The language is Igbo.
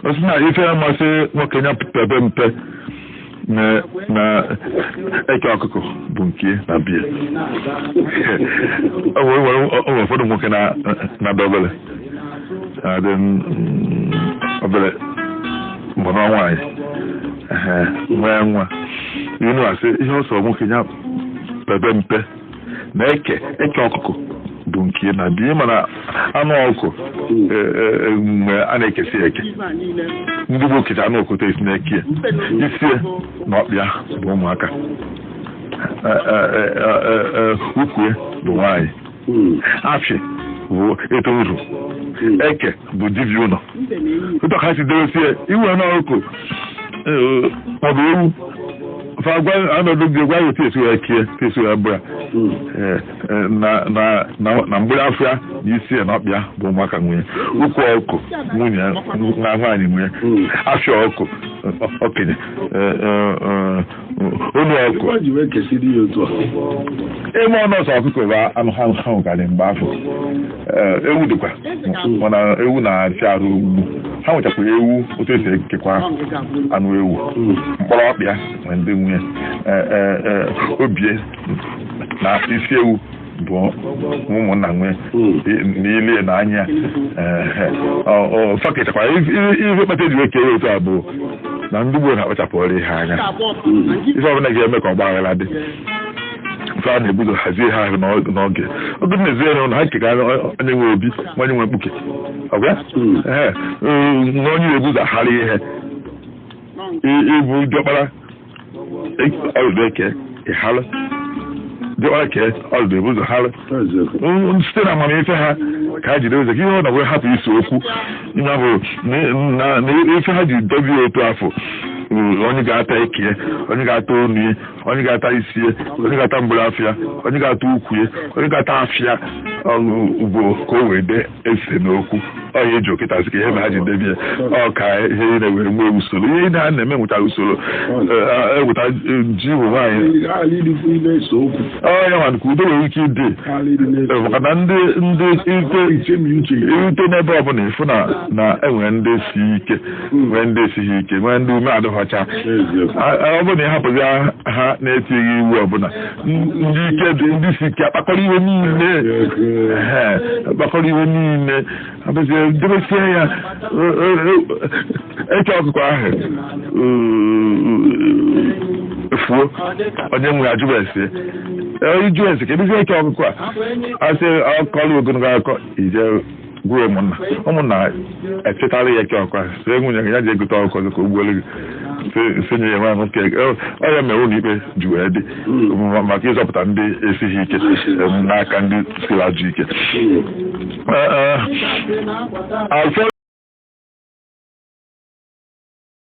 Ọ sị na ife amasị nwoke ya pepe mpe na eke ọkụkọ bụ nke na bie. O nwere ụfọdụ nwoke na-adị obere adị obere mụrụ nwaanyị nwee nwa inu asị ihe ọsọ nwoke ya pepe mpe na eke ọkụkọ bụ nke na bie, mana anụ ọkụkọ mgbe a na-ekesi eke ndị gboo kecha anụ ọkụkọ esi na-eke isie na ọkpịa bụ ụmụaka, ukwue bụ nwaanyị, afị bụ eto uru, eke bụ dibịa ụlọ. Ụtọ ka ha si deresie iwe n'ọkụ maọbụ ewu anọdụ gị gwa ya otu esi wee kie esi wee bụra na mgbere afọ ya na isi ya na ọkpịa bụ ụmụaka nwunye, ukwu ọkụ nwunye na nwaanyị nwunye, afịa ọkụ okenye, onu ọkụ ime ọnụ ọsọ ọkụkọ bụ anụ ha nwekarị mgbe afọ. Ewu dịkwa, mana ewu na-afịa arụ ugbu. Ha nwechakwara ewu otu esi ekekwa anụ ewu, mkpọrọ ọkpịa na ndị nwunye, obie na isi ewu bụ ụmụnna nwe n'ilie na anya. Fakechakwara ihe kpata eji wee kee otu a bụ na ndị gboo na-akpachapụrụ ihe anya, ife ọbụla ga-eme ka ọgba aghara dị ife a na-ebuzo hazie ha ahụ n'oge oge na-ezie na ha kekara onye nwe obi onye nwe mkpuke ọgwa na onye na-ebuzo aghara ihe ịbụ diọkpara ọrụdụ eke ịhalụ diọkpara kee ọrụdụ ebuzo halụ site na amamife ha ka ha jide ụzọ ka ihe ọ na wee hapụ isi okwu na ife ha ji dobie otu afọ, onye ga-ata eke, onye ga-ata onu, onye ga-ata isie, onye ga-ata mgbere afịa, onye ga-ata ukwue, onye ga-ata afịa ugbo ka o wee dee ese n'okwu ọya eji okịta sị ka ihe ma ha ji debie ọ ka ihe niile wee nwee usoro. Ihe niile a na-eme nwetara usoro eweta ji bụ nwaanyị ọya nwa ka udo nwere ike ịdị, maka na ndị irute n'ebe ọbụla ịfụ na enwere ndị si ike, nwee ndị esighị ike, nwee ndị ume adịghọcha. Ọ bụrụ na ịhapụzi ha na-etighị iwu ọbụla, ndị ike dị ndị si ike akpakọrọ iwe niile, akpakọrọ iwe niile abụzie debesie ya eke ọkụkọ ahụ fuo onye nwe ajụba ese iju ese ka ebezie eke ọkụkọ a asị ọkọrọ ogologo akọ ije gwuo ụmụnna echetara ya eke ọkụkọ ahụ sị nwunye ya ji egote ọkụkọ ka o gbuole gị senye ya nwa nwoke ọ ya mere ụlọ ikpe ji wee dị maka ịzọpụta ndị esighị ike n'aka ndị siri ajọ ike.